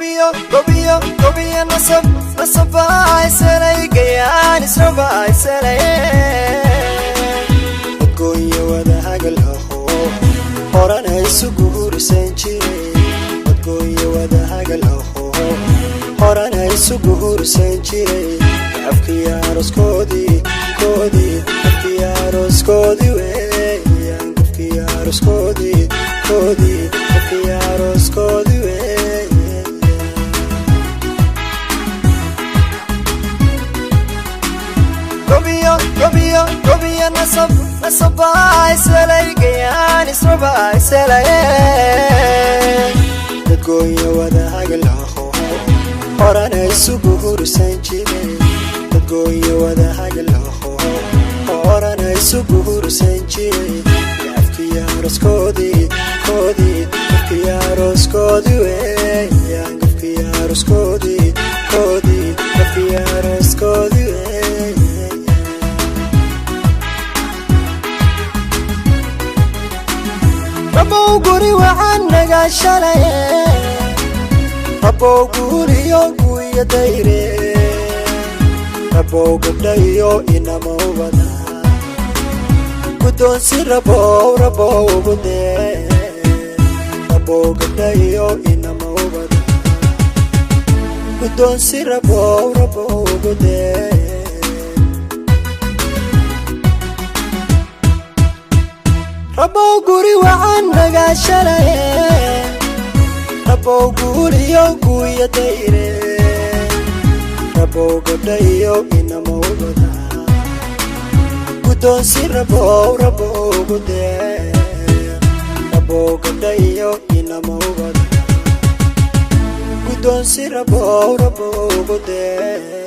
Gobiyo, gobiyo, gobiyo, nasab nasabaa iselay, gayaan israbaa iselay. Dadgoonya wada hagal aho, horana isu guhursan jiray. Dadgoonya wada hagal aho, horana isu guhursan jiray. Afkii aroskoodii koodii, afkii aroskoodii weeyaan, gafkii aroskoodii koodii, afkii aroskoodii weeyaan. Gobiyo, gobiyo, gobiyo, nasab nasabaa iselay, gayaan israbaa iselay. Dadgoonya wada hagal aho, horana isu guhursan jiray. Dadgoonya wada hagal aho, horana isu guhursan jiray. Afkii aroskoodii koodii, afkii aroskoodii weeyaan, gafkii aroskoodii koodii, afkii aroskoodii weeyaan. Rabow guri wacan naga shalay, rabow guuriyo guya dayre, rabow gabdha iyo inama ubada guddoonsi, rabow rabow ugu dee, rabow gabdha iyo inama ubada guddoonsi, rabow rabow ugu dee. Rabow guri wacan naga shalay, rabow guuriyo guya dayre, rabow gabdha iyo inama ubada guddoonsi, rabow rabow ugu dee, rabow gabdha iyo inama ubada guddoonsi, rabow rabow ugu dee.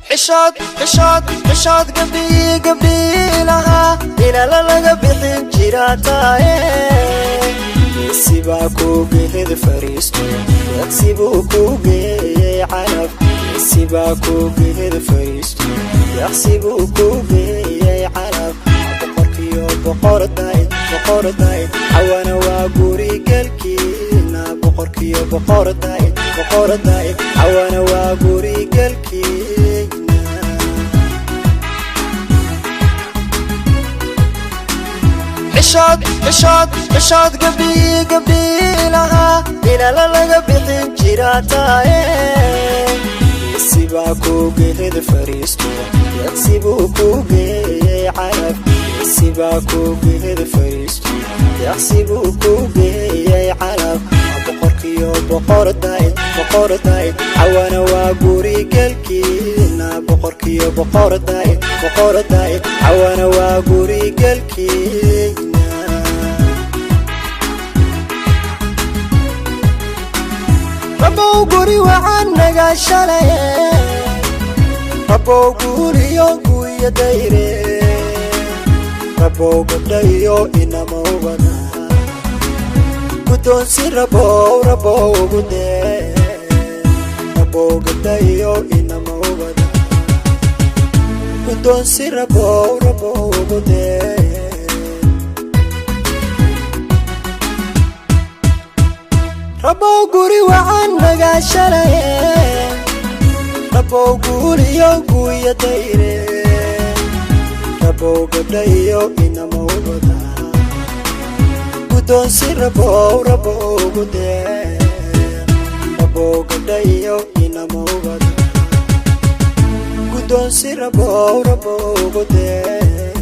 Xishood, xishood, xishood, gabdhii gabdhii lahaa ilala laga bixin jiraa taaye. Geesibaa kuu gehed fariisto, deeqsibuu kuu geeyey calaf. Geesibaa kuu gehed fariisto, deeqsibuu kuu geeyey calaf. Boqorkiyo boqorday, boqorday, xawana waa gurigelkiina. Boqorkiyo boqorday, boqorday, xawana waa gurigelkiina. Xishood, xishood, xishood, gabdhii gabdhii lahaa ilala laga bixin jiraa taaye. Geesibaa kuu gehed fariisto, deeqsibuu kuu geeyey calaf. Geesibaa kuu gehed fariisto, deeqsibuu kuu geeyey calaf. Boqorkiyo boqorday, boqorday, xawana waa gurigelkiina. Boqorkiyo boqorday, boqorday, xawana waa gurigelkiina. Rabow guri wacan naga shalay, rabow guuriyo guya dayre, rabow gabdha iyo inama ubada guddoonsi, rabow rabow ugu dee, rabow gabdha iyo inama ubada guddoonsi, rabow rabow ugu dee. Rabow guri wacan naga shalay, rabow guuriyo guya dayre, rabow gabdha iyo inama ubada guddoonsi, rabow rabow ugu dee, rabow gabdha iyo inama ubada guddoonsi, rabow rabow ugu dee.